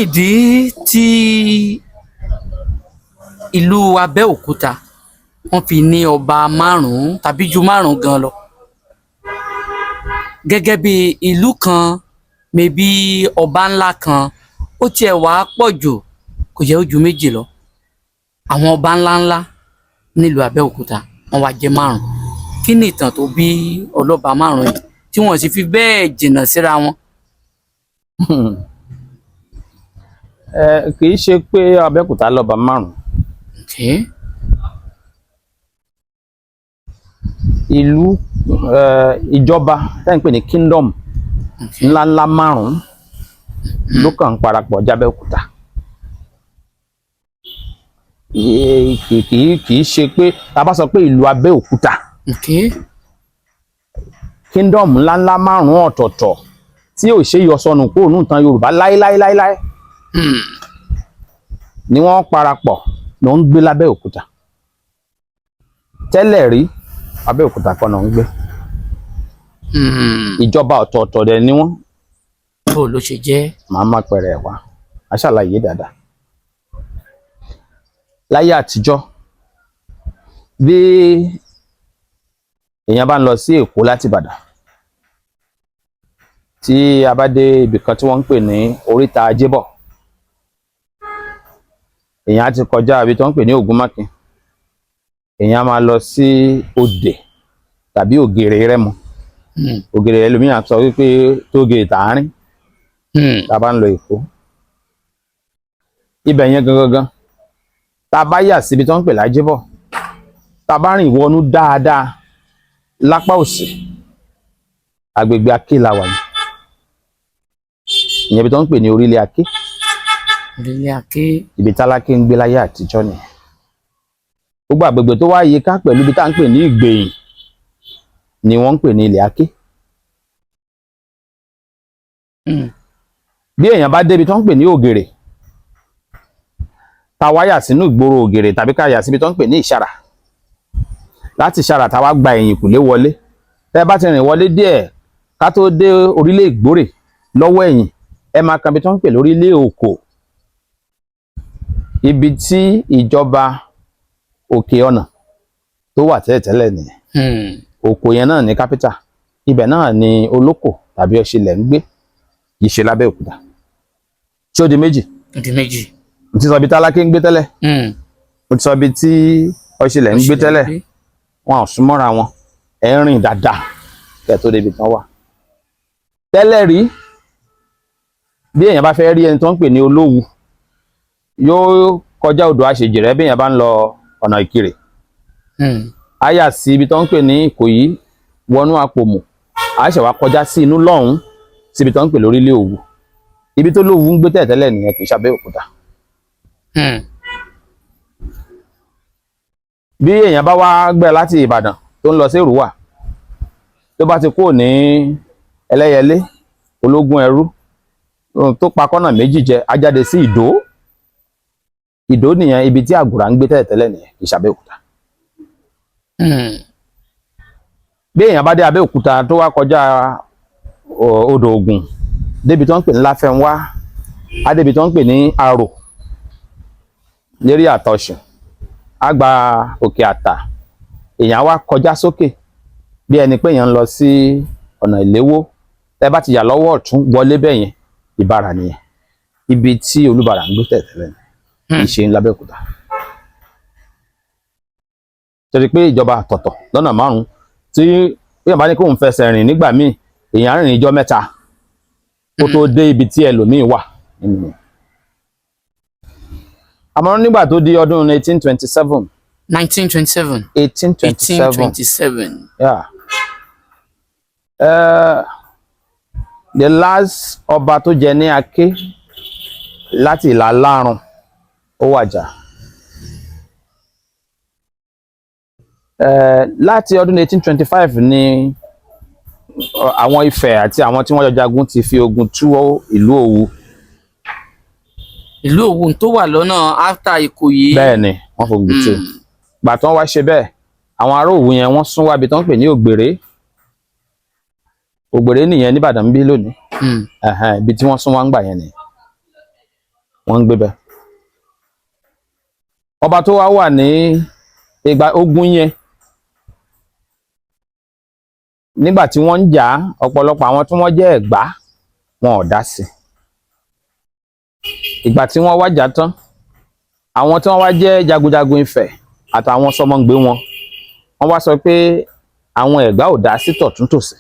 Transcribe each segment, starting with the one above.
Nìdí tí ìlú Abẹ́òkúta wọ́n fi ní ọba márùn-ún tàbí ju márùn-ún gan lọ, gẹ́gẹ́ bí ìlú kan, mẹbí ọba ńlá kan, ó tiẹ̀ wá pọ̀ jù, kò yẹ ó ju méjì lọ. Àwọn ọba ńláńlá nílùú Abẹ́òkúta wọ́n wá jẹ́ márùn-ún. Kí ni ìtàn tó bí ọlọ́ba márùn-ún yìí tí wọ́n sì fi bẹ́ẹ̀ jìnnà síra wọn? Ẹ kì í ṣe pé Abẹ́òkúta lọ́ba márùn-ún. Ìlú, ìjọba tẹ́ ń pè ní kingdom ńláńlá márùn-ún ló kàn ń parapọ̀ jábẹ́òkúta. Kì í ṣe pé tá a bá sọ pé ìlú Abẹ́òkúta, kingdom ńláńlá márùn-ún ọ̀tọ̀ọ̀tọ̀ tí ò ṣe yọ sọnù kúrò nínú ìtàn Yorùbá láéláéláéláé ni wọ́n parapọ̀ ló ń gbé lábẹ́òkúta. Tẹ́lẹ̀ rí, Abẹ́òkúta kọ́ náà ń gbé. Ìjọba ọ̀tọ̀ọ̀tọ̀ dẹ̀ ni wọ́n. Bó ló ṣe jẹ́? Màá má pẹ̀rẹ̀ wá, a ṣàlàyé dáadáa. Láyé àtijọ́, bí èèyàn bá ń lọ sí Èkó láti Ìbàdàn, tí a bá dé ibì kan tí wọ́n ń pè ní oríta Ajébọ̀, èèyàn á ti kọjá ibi tí wọ́n ń pè ní Ògúnmákin, èèyàn á máa lọ sí Òdè tàbí Ògèrè Rẹ́mọ. Ògèrè, ẹlòmíràn sọ wípé tóge tààrin. Tá a bá ń lọ Èkó, ibẹ̀ yẹn gangan gan, tá a bá yà síbi tí wọ́n ń pè lájébọ̀, tá a bá rìn wọnú dáadáa lápá òsì, agbègbè Aké la wà yìí. Ìyẹn ibi tí wọ́n ń pè ní Orílẹ̀ Aké. Orílẹ̀ Aké. Ibi tálákè ń gbé láyé àtijọ́ nìyẹn. Gbogbo àgbègbè tó wá yí ká pẹ̀lú ibi tá à ń pè ní Ìgbèyìn ni wọ́n ń pè ní Ilẹ̀ Aké. Bí èèyàn bá débi tó ń pè ní Ògèrè, tá wá yà sínú ìgboro Ògèrè tàbí ká yà síbi tó ń pè ní Ìṣàrà, láti Ìṣàrà tá wá gba ẹ̀yìnkùlé wọlé, tẹ́ bá ti rìn wọlé díẹ̀, ká tó dé orílẹ̀ Ìgbórè, lọ́wọ́ ẹ̀yìn, ẹ máa kan ibi tó ń pè lórílẹ̀ Òkò, ibi tí ìjọba Òkè Ọ̀nà tó wà tẹ́lẹ̀tẹ́lẹ̀ nìyẹn. Òkò yẹn náà ní capital, ibẹ̀ náà ni Olókò tàbí Ọ̀ṣìlẹ̀ ń gbé, kì í ṣe lábẹ́òkúta. Tí ó di méjì? Ó di méjì. Mo ti sọ ibi tálákè ń gbé tẹ́lẹ̀. Mo ti sọ ibi tí Ọ̀ṣìlẹ̀ ń gbé tẹ́lẹ̀. Wọn ò súnmọ́ra wọn. Ẹ̀ ń rìn dáadáa kẹ́ ẹ̀ tó débi tán wà tẹ́lẹ̀ rí. Bí èèyàn bá fẹ́ rí ẹni tó ń pè ní Olówu, yóò kọjá odò Àṣejìrẹ́. Bí èèyàn bá ń lọ ọ̀nà Ìkirè, á yà sí ibi tó ń pè ní Ìkòyí, wọnú Àpòmù, á ṣẹ̀ wá kọjá sí inú lọ́hùn-ún síbi tó ń pè lórílẹ̀ Òwu. Ibi tó lówu ń gbé tẹ́lẹ̀tẹ́lẹ̀ nìyẹn, kì í ṣàbẹ́òkúta. Bí èèyàn bá wá gbẹ láti Ìbàdàn tó ń lọ sí Èrúwà, tó bá ti kúrò ní Ẹlẹ́yẹlé, Ológun Ẹrú, tó pa kọ́nà méjì jẹ, á jáde sí Ìdó. Ìdó nìyẹn, ibi tí Àgùrà ń gbé tẹ́lẹ̀tẹ́lẹ̀ nìyẹn, kì í ṣàbẹ́òkúta. Bí èèyàn bá dé Abẹ́òkúta, tó wá kọjá odò Ògùn débi tó ń pè ní Láfẹ́nwá, á débi tó ń pè ní Arò lérí Àtọ̀sùn, á gba Òkè Àtà, èèyàn á wá kọjá sókè bí ẹni pé èèyàn ń lọ sí ọ̀nà Ìléwó. Tẹ́ bá ti yà lọ́wọ́ ọ̀tún wọlé bẹ́ẹ̀ yẹn, Ìbàrà nìyẹn, ibi tí Olúbàrà ń gbé tẹ́lẹ̀tẹ́lẹ̀ ni, kì í ṣe lábẹ́òkúta. Torí pé ìjọba àtọ̀tọ̀ lọ́nà márùn-ún tí èèyàn bá ní kóun fẹsẹ̀ rìn nígbà míì, èèyàn á rìn ijọ́ 3 kó tó dé ibi tí ẹlòmíì wà nínú yẹn. Àmọ́ nígbà tó di ọdún 1827, 1927. 1827. 1827. Yeah. The last ọba tó jẹ ní Aké láti ìlà Lárùn, ó wàjà. Láti ọdún 1825 ni àwọn Ifẹ̀ àti àwọn tí wọ́n jọ jagun ti fi ogun tú ìlú Òwu. Ìlú Òwu tó wà lọ́nà after Ìkòyí. Bẹ́ẹ̀ ni, wọ́n fogun tú. Gbà tí wọ́n wá ṣe bẹ́ẹ̀, àwọn ará Òwu yẹn, wọ́n sún wábi tó ń pè ní Ògbèré. Ògbèré nìyẹn nìbàdàn bí lónìí. Ẹ̀hẹ́n, ibi tí wọ́n sún wá ń gbà yẹn nìyẹn. Wọ́n ń gbé bẹ́ẹ̀. Ọba tó wá wà ní ìgbà ogun yẹn, nígbà tí wọ́n ń jà á, ọ̀pọ̀lọpọ̀ àwọn tí wọ́n jẹ́ Ẹ̀gbá, wọn ò dá sí. Ìgbà tí wọ́n wá jà tán, àwọn tí wọ́n wá jẹ́ jagunjagun Ifẹ̀ àtàwọn sọmọǹgbé wọn, wọ́n wá sọ pé àwọn Ẹ̀gbá ò dá sí tọ̀tún tòsì,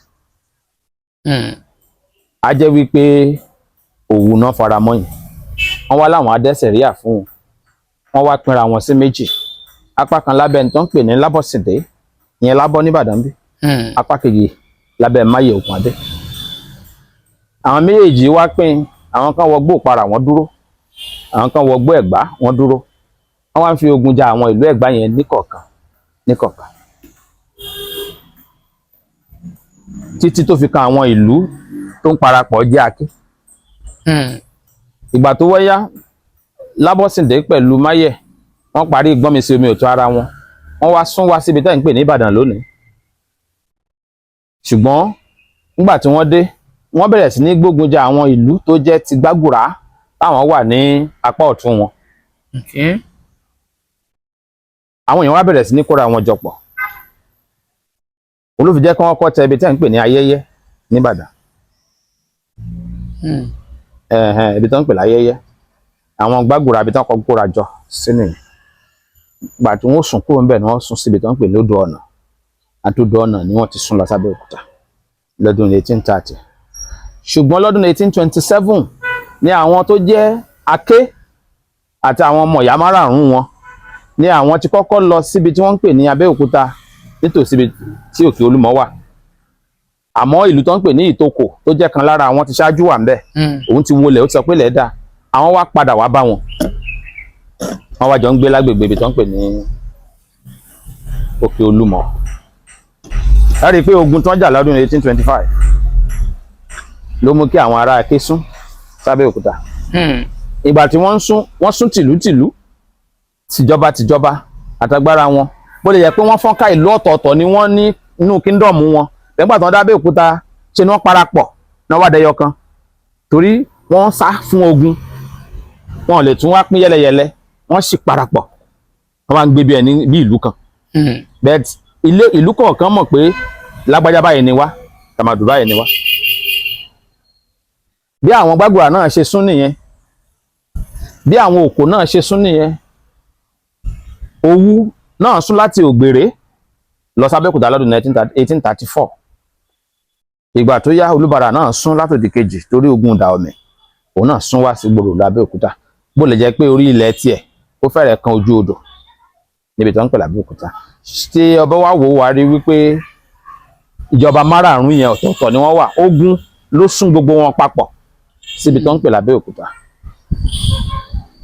á jẹ́ wípé Òwu náà faramọ́ yẹn. Wọ́n wá láwọn adẹ́sẹ̀ríà fún wọn. Wọ́n wá pínra wọn sí méjì: apá kan lábẹ́ ẹni tó ń pè ní Lábọ̀sídé, ìyẹn Lábọ́ nìbàdàn bí, apá kejì lábẹ́ Máyẹ̀ Òkúnadé. Àwọn méjèèjì wá pín: àwọn kan wọgbó Ìpara, wọn dúró; àwọn kan wọgbó Ẹ̀gbá, wọn dúró. Wọ́n wá ń fi ogun ja àwọn ìlú Ẹ̀gbá yẹn níkọ̀ọ̀kan níkọ̀ọ̀kan títí tó fi kan àwọn ìlú tó ń parapọ̀ jẹ́ Aké. Ìgbà tó wáyá, Lábọ́sìndé pẹ̀lú Máyẹ̀ wọ́n parí gbọ́nmi sí omi òtún ara wọn. Wọ́n wá sún wá síbi tẹ́ ń pè ní Ìbàdàn lónìí. Ṣùgbọ́n nígbà tí wọ́n dé, wọ́n bẹ̀rẹ̀ sí ní gbógun ja àwọn ìlú tó jẹ́ ti Gbàgùrá táwọn wà ní apá ọ̀tún wọn. Àwọn èèyàn wá bẹ̀rẹ̀ sí ní kóra wọn jọ pọ̀. Òun ló fi jẹ́ kí wọ́n kọ́ tẹ ibi tẹ́ ń pè ní Ayẹ́yẹ́ nìbàdàn. Ẹ̀hẹ̀n, ibi tó ń pè láyẹ́yẹ́, àwọn Gbàgùrà, ibi tó ń kọ́ kóra jọ sí nìyẹn. Gbà tí wọ́n sùn kúrò ńbẹ̀ ni wọ́n sún síbi tó ń pè ní Odò Ọ̀nà. Àti Odò Ọ̀nà ni wọ́n ti sún lọ sábẹ́òkúta lọ́dún 1830. Ṣùgbọ́n lọ́dún 1827 ni àwọn tó jẹ́ Aké àti àwọn ọmọ ìyá márààrún wọn ni àwọn ti kọ́kọ́ lọ síbi tí wọ́n ń pè ní Abẹ́òkúta, nítòsí ibi tí Òkè Olúmọ wà. Àmọ́ ìlú tó ń pè ní Ìtòkò, tó jẹ́ kan lára àwọn ti ṣáájú wà ńbẹ̀, òun ti wọlé, ó ti sọ pé lẹ́ẹ̀dá àwọn wá padà wá bá wọn. Wọ́n wá jọ ń gbé lágbègbè ibi tó ń pè ní Òkè Olúmọ. Ẹ rí i pé ogun tó ń jà lọ́dún 1825 ló mú kí àwọn ará Aké sún sábẹ́òkúta. Ìgbà tí wọ́n ń sún, wọ́n sún tìlútìlú, tìjọba tìjọba àtagbára wọn. Bó lè yẹ pé wọ́n fọ́nká, ìlú ọ̀tọ̀ọ̀tọ̀ ni wọ́n ní nínú kingdom wọn. Nígbà tí wọ́n dábẹ́òkúta, ṣe ni wọ́n parapọ̀ náà wá dẹyọ kan, torí wọ́n sá fún ogun, wọn ò lè tún wá pín yẹlẹyẹlẹ. Wọ́n sì parapọ̀, wọ́n wá ń gbé bí ẹni bí ìlú kan. But ilé ìlú kọ̀ọ̀kan mọ̀ pé lágbájá báyìí ni wá, tàmàdù báyìí ni wá. Bí àwọn Gbàgùrà náà ṣe sún nìyẹn, bí àwọn Òkò náà ṣe sún nìyẹn. Òwu náà sún láti Ògbèré lọ sábẹ́òkúta lọ́dún 1834. Ìgbà tó yá, Olúbàrà náà sún látòdì kejì torí ogun Dahomey. Òun náà sún wá sí gbòòrò lábẹ́òkúta, bó lè jẹ́ pé orí ilẹ̀ tiẹ̀ ó fẹ́rẹ̀ kan ojú odò níbi tó ń pè lábẹ́òkúta. Tí ọba wa wò wá rí wípé ìjọba márààrún yẹn, ọ̀tọ̀ọ̀tọ̀ ni wọ́n wà, ogun ló sún gbogbo wọn papọ̀ síbi tó ń pè lábẹ́òkúta.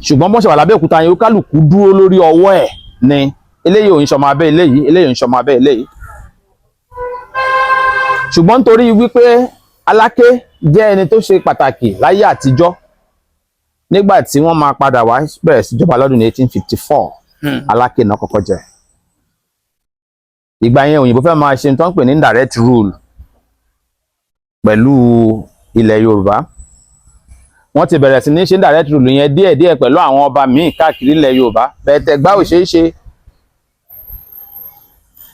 Ṣùgbọ́n bọ́n ṣe wà lábẹ́òkúta yẹn, kálukú dúró lórí ọwọ́ ẹ̀ ni. Eléyìí ò ń ṣọmọ abẹ́ eléyìí, eléyìí ò ń ṣọmọ abẹ́ eléyìí. Ṣùgbọ́n nítorí wípé Aláké jẹ́ ẹni tó ṣe pàtàkì láyé àtijọ́, nígbà tí wọ́n máa padà wá bẹ̀rẹ̀ síjọba lọ́dún 1854, Aláké náà kọ́kọ́ jẹ. Ìgbà yẹn, òyìnbó fẹ́ máa ṣe tó ń pè ní indirect rule pẹ̀lú ilẹ̀ Yorùbá. Wọ́n ti bẹ̀rẹ̀ sí ní ṣe indirect rule yẹn díẹ̀díẹ̀ pẹ̀lú àwọn ọba míì káàkiri ilẹ̀ Yorùbá bẹ́ẹ̀. Tẹ̀gbá ò ṣeé ṣe.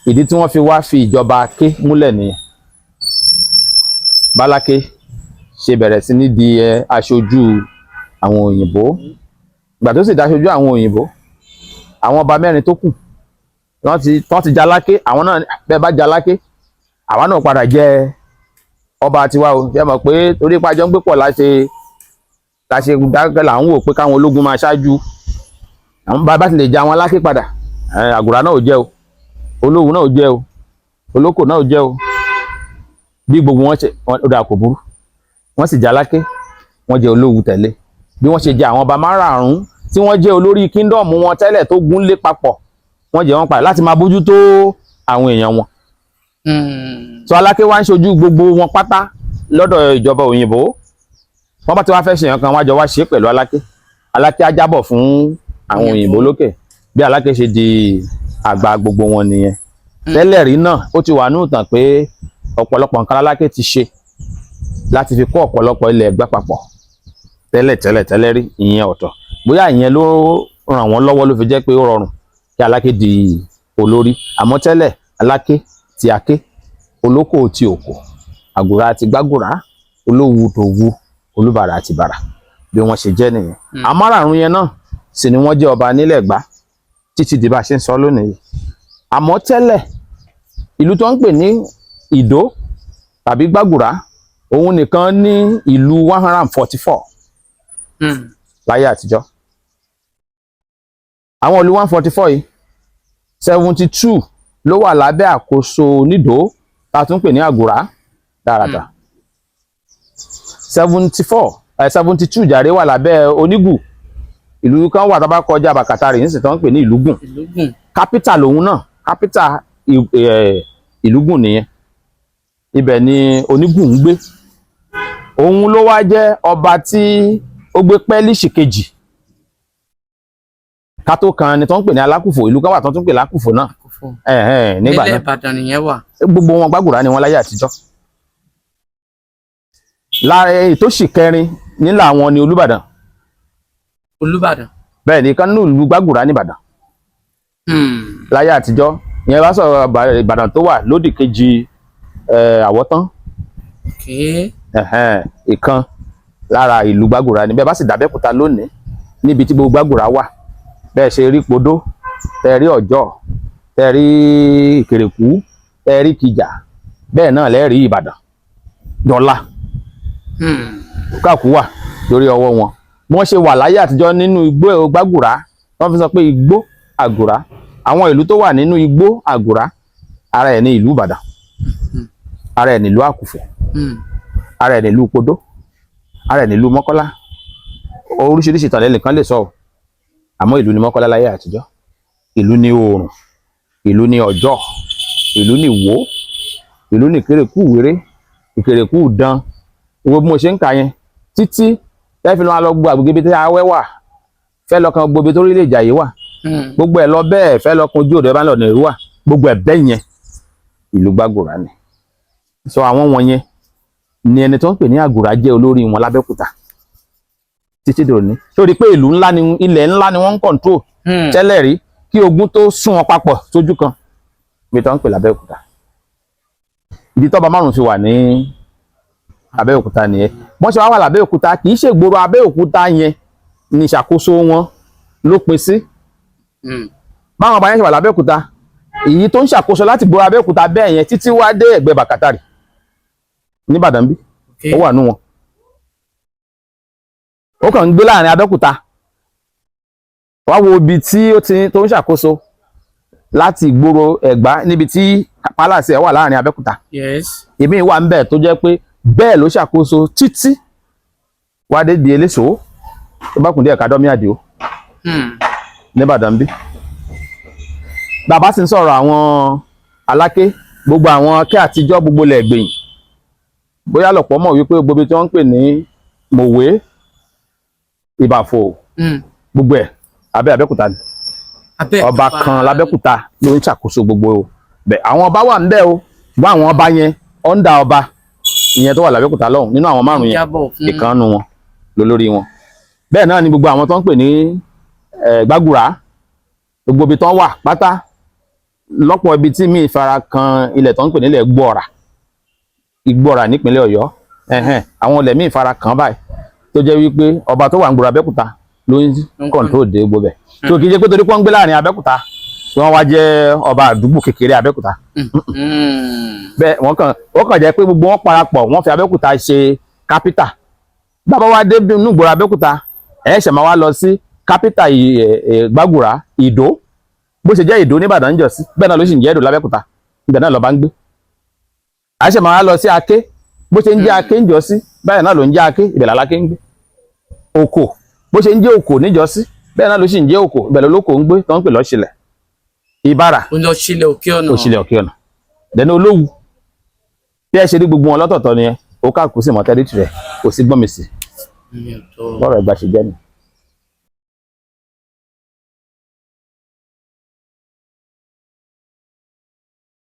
Ìdí tí wọ́n fi wá fi ìjọba Aké múlẹ̀ nìyẹn. Báláké ṣe bẹ̀rẹ̀ sí ní di aṣojú àwọn òyìnbó. Ìgbà tó sì dáṣojú àwọn òyìnbó, àwọn ọba mẹ́rin tó kù wọ́n ti jaláké, àwọn náà bẹ́ẹ̀ bá jaláké, àwa náà padà jẹ ọba tiwa o. Ṣe mọ̀ pé torí pé àjọ ń gbé pọ̀ láṣẹ dákẹ́ là ń wò pé káwọn ológun máa ṣáájú àwọn bá ti lè ja àwọn aláké padà. Àgùrà náà ò jẹ́ o, Olówu náà ò jẹ́ o, Olókò náà ò jẹ́ o. Bí gbogbo wọn ṣe ó dà, kò burú. Wọ́n sì jaláké, wọ́n jẹ́ Olówu tẹ̀lé. Bí wọ́n ṣe jẹ àwọn ọba márààrún tí wọ́n jẹ́ olórí kingdom wọn tẹ́lẹ̀ tó gún lé papọ̀, wọ́n jẹ́ wọ́n padà láti máa bójú tó àwọn èèyàn wọn. So Aláké wá ń ṣojú gbogbo wọn pátá lọ́dọ̀ ìjọba òyìnbó. Wọ́n bá ti wá fẹ́ ṣe nǹkan, wọ́n á jọ wá ṣe é pẹ̀lú Aláké. Aláké á jábọ̀ fún àwọn òyìnbó lókè. Bí Aláké ṣe di àgbà gbogbo wọn nìyẹn. Tẹ́lẹ̀ rí náà, ó ti wà ní ìtàn pé ọ̀pọ̀lọpọ̀ nǹkan Aláké ti ṣe láti fi kó ọ̀pọ̀lọpọ̀ ilẹ̀ Ẹ̀gbá papọ̀. Tẹ́lẹ̀ tẹ́lẹ̀ tẹ́lẹ̀ rí, ìyẹn ọ̀tọ̀. Bóyá ìyẹn ló ràn wọ́n lọ́wọ́ ló fi jẹ́ pé ó rọrùn kí Aláké di olórí. Àmọ́ tẹ́lẹ̀, Aláké ti Aké, Olóko ti Òkò, Àgùrà ti Gbàgùrà, Olówu tòwu, Olúbàrà ti Bàrà, bí wọ́n ṣe jẹ́ nìyẹn. Àmọ́ yẹn náà sì ni wọ́n jẹ́ ọba nílẹ̀ Ẹ̀gbá títí di bá a ṣe ń sọ lónìí yìí. Àmọ́ tẹ́lẹ̀, ìlú tó ń pè ní Ìdó tàbí Gbàgùrà, òun nìkan ní ìlú 144 láyé àtijọ́. Àwọn ìlú 144 yìí, 72 ló wà lábẹ́ àkóso Onídòó tá a tún pè ní Àgùrá dáradà. 74, 72 jàre, wà lábẹ́ Onígù. Ìlú kan wà tá a bá kọjá Bàkàtàrì nísìnyí tó ń pè ní Ìlúgùn. Ìlúgùn. Capital lòun náà, capital Ìlúgùn nìyẹn. Ibẹ̀ ni Onígùn ń gbé. Òun ló wá jẹ́ ọba tí ó gbé pẹ́líṣì kejì ká tó kan ẹni tó ń pè ní Alákùfò. Ìlú kan wà tó ń pè lákùfò náà. Kúfò. Ẹ̀hẹ́n, nígbà Nílẹ̀ náà. Ìbàdàn nìyẹn wà. Gbogbo wọn Gbàgùrà ni wọn láyé àtijọ́. Lára èyí tó sì kẹrin nílà wọn ni Olúbàdàn. Olúbàdàn. Bẹ́ẹ̀ ni, kan nínú ìlú Gbàgùrà nìbàdàn láyé àtijọ́. Ìyẹn bá sọ̀rọ̀ Ìbàdàn tó wà lódì kejì Àwọ̀tán. Ẹ̀hẹ́n, ìkan lára ìlú Gbàgùrà ni. Bẹ́ẹ̀ bá sì dàbẹ́kúta lónìí, níbi tí gbogbo Gbàgùrà wà, bẹ́ẹ̀ ṣe rí Podó, tẹ́ rí Ọ̀jọ́, tẹ́ rí Ìkèrèkú, tẹ́ rí Kìjà, bẹ́ẹ̀ náà lẹ́ rí Ìbàdàn dọ́là. Káàkú wà lórí ọwọ́ wọn. Bí wọ́n ṣe wà láyé àtijọ́ nínú igbó Gbàgùrà, wọ́n fi sọ pé igbó Àgùrà. Àwọn ìlú tó wà nínú igbó Àgùrà, ara ẹ̀ ní ìlú Ìbàdàn, ara ẹ̀ nílùú Àkùfò, ara ẹ̀ nílùú Podó, ara ẹ̀ nílùú Mọ́kọ́lá. Oríṣiríṣi ìtàn lẹ́nìkan lè sọ ọ́, àmọ́ ìlú ní Mọ́kọ́lá láyé àtijọ́, ìlú ní Oòrùn, ìlú ní Ọjọ́, ìlú ní Ìwó, ìlú ní Ìkérèkú Wéré, Ìkèrèkú Dán. Wo bí mo ṣe ń kà yẹn títí tẹ́fì lọ́wọ́ lọ gbọ́ àgbègbè ibi tí awẹ́ wà, fẹ́ lọ́kàn gbogbo ibi tó rí lè jàyè wà. Gbogbo ẹ̀ lọ bẹ́ẹ̀, fẹ́ lọ́kàn ojú òde bá ń lọ ní ìlú wà, gbogbo ẹ̀ bẹ́ẹ̀ yẹn, ìlú Gbàgùrà ni. Sọ àwọn wọ̀nyẹn ni ẹni tó ń pè ní Àgùrà jẹ́ olórí wọn lábẹ́òkúta títí dòní. Sórí pé ìlú ńlá ni, ilẹ̀ ńlá ni wọ́n ń control tẹ́lẹ̀ rí kí ogun tó sún wọn papọ̀ sójú kan, ibi tó ń pè lábẹ́òkúta. Ibi tọ́ba márùn fi wà ní Abẹ́òkúta nìyẹn. Wọ́n ṣe wá wà lábẹ́òkúta, kì í ṣe ìgboro Abẹ́òkúta yẹn ní ìṣàkóso wọn ló pin sí. Báwọn ọba yẹn ṣe wà lábẹ́òkúta, èyí tó ń ṣàkóso láti gboro Abẹ́òkúta bẹ́ẹ̀ yẹn títí wá dé ẹ̀gbẹ́ Bàkátàrì nìbàdàn bí, ó wà nú wọn. Ó kàn ń gbé láàrin Abẹ́òkúta. Wá wo ibi tí ó ti tó ń ṣàkóso láti ìgboro Ẹ̀gbá, níbi tí palace ẹ̀ wà láàrin Abẹ́òkúta. Ìmí wà ń bẹ̀ tó jẹ́ pé bẹ́ẹ̀ ló ṣàkóso títí wá dé di Eléso, tó bá kùn díẹ̀ ká dọ́mí àdìo nìbàdàn bí. Bàbá sì ń sọ̀rọ̀ àwọn Aláké, gbogbo àwọn akẹ́ àtijọ́, gbogbo lẹ̀gbẹ̀yìn. Bóyá lọ̀pọ̀ mọ̀ wípé gbogbo ibi tí wọ́n ń pè ní Mòwe, Ìbàfò, gbogbo ẹ̀ abẹ́ Abẹ́òkúta ni. Abẹ́òkúta. Ọba kan lábẹ́òkúta ló ń ṣàkóso gbogbo bẹ̀. Àwọn ọba wà ńbẹ̀ o, ṣùgbọ́n àwọn ọba yẹn, ọ̀ǹda ọba ìyẹn tó wà lábẹ́òkúta lọ́hùn nínú àwọn márùn yẹn, Jábọ̀ fún ìkànnù wọn lólórí wọn. Bẹ́ẹ̀ náà ni gbogbo àwọn tó ń pè ní Gbàgùrà, gbogbo ibi tó ń wà pátá, lọ́pọ̀ ibi tí míì fara kan ilẹ̀ tó ń pè nílẹ̀ Gbọ́ra, Ìgbọ́ra nípínlẹ̀ Ọ̀yọ́. Ẹ̀hẹ́n, àwọn ilẹ̀ míì fara kan báyìí tó jẹ́ wípé ọba tó wà ń gbòòrò Abẹ́òkúta ló ń control dé gbogbo bẹ̀. Tó kì í ṣe pé torí pé wọ́n ń gbé láàrin Abẹ́òkúta tí wọ́n wá jẹ́ ọba àdúgbò kékeré Abẹ́òkúta. Bẹ́ẹ̀ wọ́n kàn jẹ́ pé gbogbo wọn parapọ̀, wọ́n fi Abẹ́òkúta ṣe capital. Bàbá wa dé inú ìgboro Abẹ́òkúta, ẹ̀ ṣẹ̀ máa wá lọ sí capital Gbàgùrà, Ìdó. Bó ṣe jẹ́ Ìdó nìbàdàn ń jọ sí, bẹ́ẹ̀ náà ló sì ń jẹ́ Ìdó lábẹ́òkúta, ibẹ̀ náà lọ́ba ń gbé. À ṣẹ̀ máa wá lọ sí Aké. Bó ṣe ń jẹ́ Aké ń jọ sí, bẹ́ẹ̀ náà ló ń jẹ́ Aké, ibẹ̀ làláké ń gbé. Òkò, bó ṣe ń jẹ́ Òkò níjọ́sí, bẹ́ẹ̀ náà ló sì ń jẹ́ Òkò, ibẹ̀ lólókò ń gbé tó ń pè lọ́ṣìlẹ̀. Ìbàrà. Ó lọ sílẹ̀ òkè ọ̀nà. Òṣìlẹ̀ òkè ọ̀nà dẹni Olówù. Bí ẹ ṣe rí gbogbo wọn lọ́tọ̀ọ̀tọ̀ nìyẹn. Ó káàkó sì mọ territory rẹ̀, kò sí gbọ́n mi sí. Bọ́rọ̀ ẹgbà ṣe jẹ́ ni.